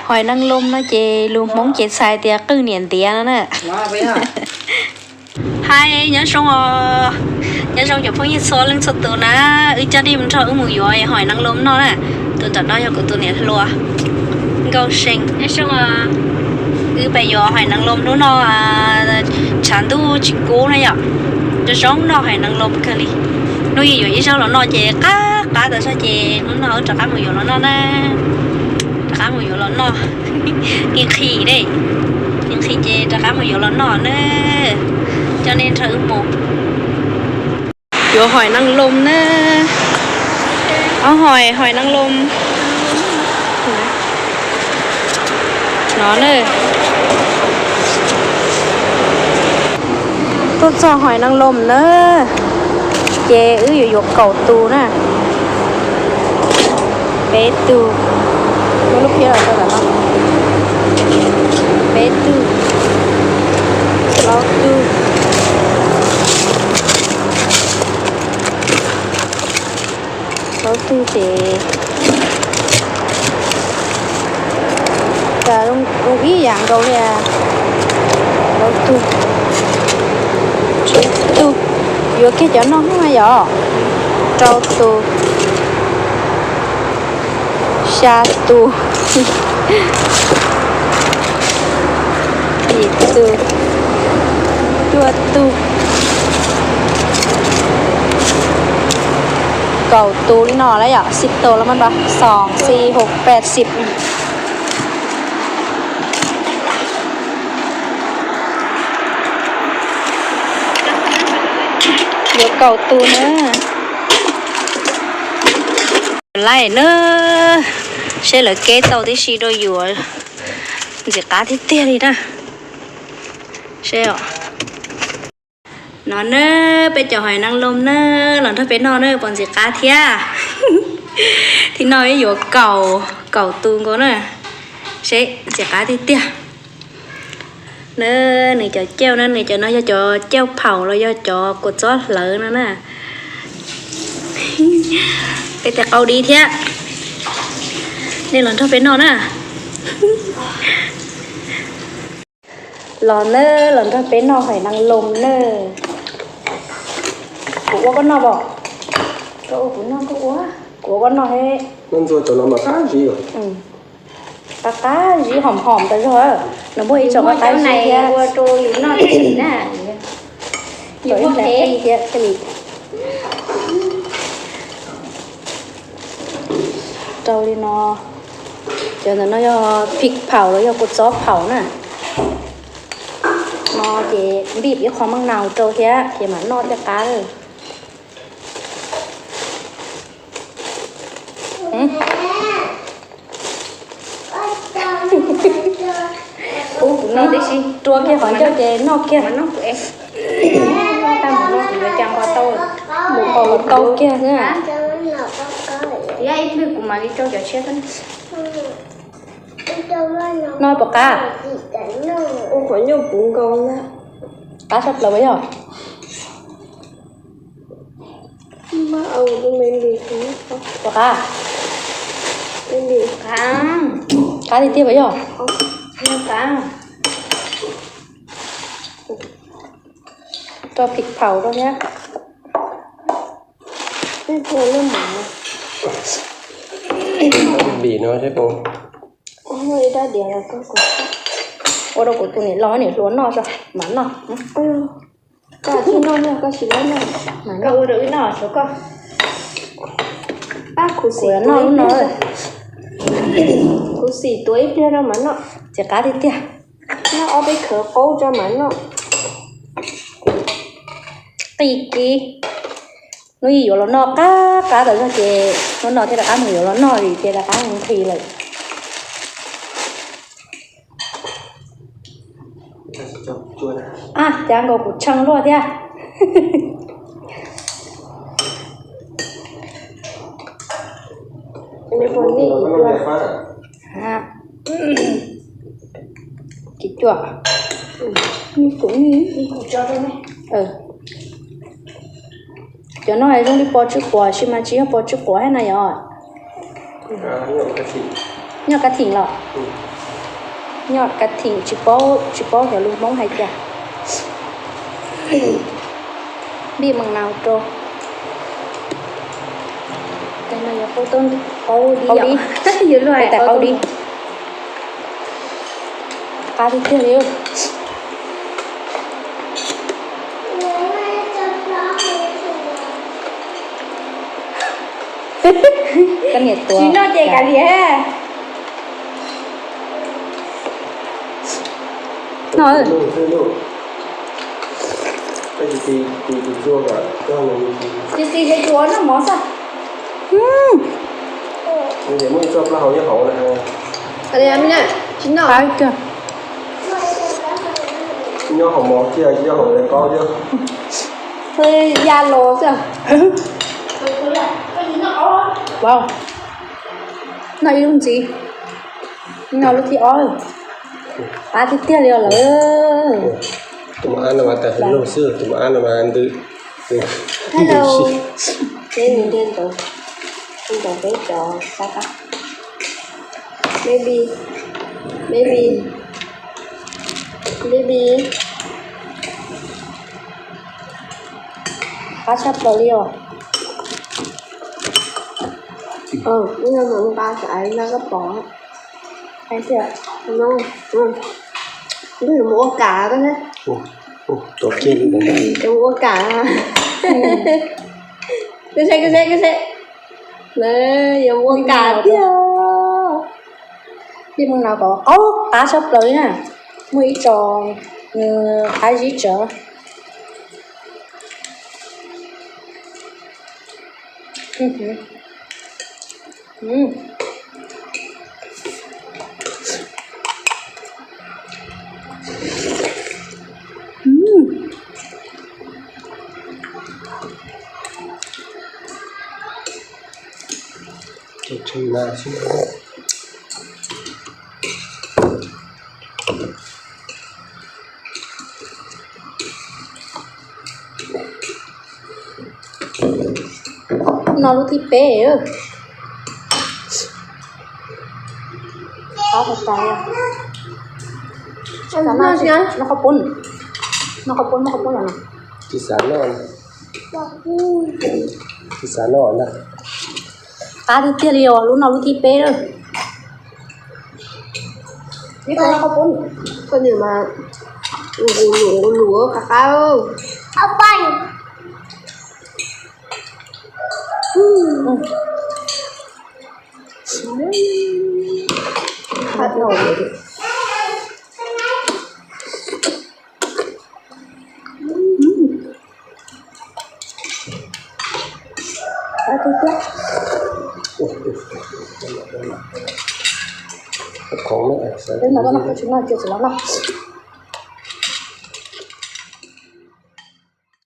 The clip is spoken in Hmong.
Hais neeg lom no ces lus Hmoob ces txhais tias qwj niam ntiav no na. Hais nyob zoo os, nyob zoo cov phooj ywg txhua leej txhua tus na. Wb coj nej mus nrog wb mus yuav hais neeg lom noj na. Tus ntawm no yog kuv tus niam hluas Nkauj See. Nyob zoo os, wb pais yuav hais neeg lom hnub no, tshav ntuj tsis kub na yom. Zoo zoo noj hais neeg lom kawg li. Hnub ib yuav ib zaug los noj ces qab qab tas zog ces hnub no wb rov qab mus yuav los noj na. Rov qab mus yuav los noj. Nqhis nqhis de, nqhis nqhis ces rov qab mus yuav los noj na. Coj nej nrog wb mus yuav hais neeg lom na. Ob hais, hais neeg lom no na. Tuaj txog hais neeg lom na, ces wb yuav yuav kaum tus na. Peb tug, muab lub phiab los rau ntawm no. Peb tug, plaub tug, plaub tug ces tas zoo ib yam nkaus li. Plaub tug, tsib tug, yuav kiag cov noj hoob na yom. Rau tus, xya tus, yim tus, cuaj tus, kaum tus li no lawm yom. Xib tus los mas nto, xoo xib hum peb xib. Yuav kaum tus na. Laij na, seb lawv keb tau tib si rau yuav, ntxim qab tiag tiag li na. Seb os. No na, peb cov hais neeg lom na, los nrog peb noj na, puas ntxim qab thiab. Thiab no ib yuav kaum, kaum tus nkaus na. Seb ntxim qab tiag tiag. Na, nws cov cauj na, nws cov no yog cov cauj phaum los yog cov kua txob hlawv no na. Peb tes qau dib thiab. Nej los nrog peb noj na. Los na, los nrog peb noj hais neeg lom na. Kuv ua koj noj pom? Koj ua kuv noj, koj ua. Kuv ua koj noj he. Noj ntxuag cov no mas qab zib. Qab qab zib hom hom tas zog. Nws muaj ib co qab qab zib thiab. Ua rau yus noj tsis na. Yus muaj phem thiab. Rau li no, cov ntawm no yog phim phaum los yog kua txob phaum na. No ces npij ib qho maj nau rau thiab ces mam noj thiaj qab. Ub, kuv noj tib si, rua kiag qhov ncauj ces noj kiag. Mus qaug los tau kiag xwb. Ib pliag kuv mam li rau cov tshiab xwb. Noj puas qab? Ua qhov ncauj puv nkaus na. Qab tshaj plaws puas yog? Puas qab? Qab tiag tiag puas yog? Rau phim phaum rau thiab. Bim no thiab puas? Ua rau kuv tus niam laus niam hluas noj tso mam noj. Koj tsis noj, koj tsis laib noj. Koj ua rau wb noj, koj. Pab khuv xim noj lub no. Khuv xim tuav ib pliag rau mam noj. Ntxim qab tiag tiag. Noj ob peb khawv qaub tso mam noj. Qij kiv. Hnub ib yuav los noj qab qab tas zog ces hnub no thiaj rov qab mus yuav los noj vim tias rov qab mus nqhis lawm. Ab, cas nkaus kuv tshee luaj thiab. Kiv cuam. Cov no zoo li pos tsib quav, tab sis mas tsis yog pos tsib quav thiab na yom. Nyob kab thim los? Nyom ka thim tsis paub, tsis paub xyov lus Hmoob hais cas. Npij mees nas rau. Tais qaub dib, tais qaub dib. Qab tiag tiag li. Koj niam tuav. Tsis noj ces kav liam. No. Tsis tsis ces ua noj mov xwb. Muaj ib txoj plaub hau nyob hauv na. Tsis noj. Nyob hauv mov thiab, nyob hauv tais qaub thiab. Ya los xwb. Noj ib lub ntxiv. No lub thib ob. Qab tiag tiag li os lawm. Tus mos ab no mas tawm hauv loog xwb, tus mos ab no mas ntws. Hello. Peb mus ntiag ntawd, ntawm peb cov sab qab. Baby, baby, baby. Qab tshaj plaws li os. Ib no mas nqa xav no koj pom. Mus ua kam koj thiab. Mus ua kam. Koj saib, koj saib, koj saib. Yuav ua kam tiag. Ib mus no kom qaub qab tshaj plaws li na. Muaj ib co qab zib tsawv. No lub thib peb. Qab tas tas. Noj qhov poob, noj qhov poob, noj qhov poob los no. Tsis xav noj, tsis xav noj na. Qab tiag tiag li os, lub no lub thib peb lawm. Ib qho noj qhov poob. Koj niam mas nqus lus nqus lus qab qab. Qhov no koj noj, koj tsis noj cia tsis los noj.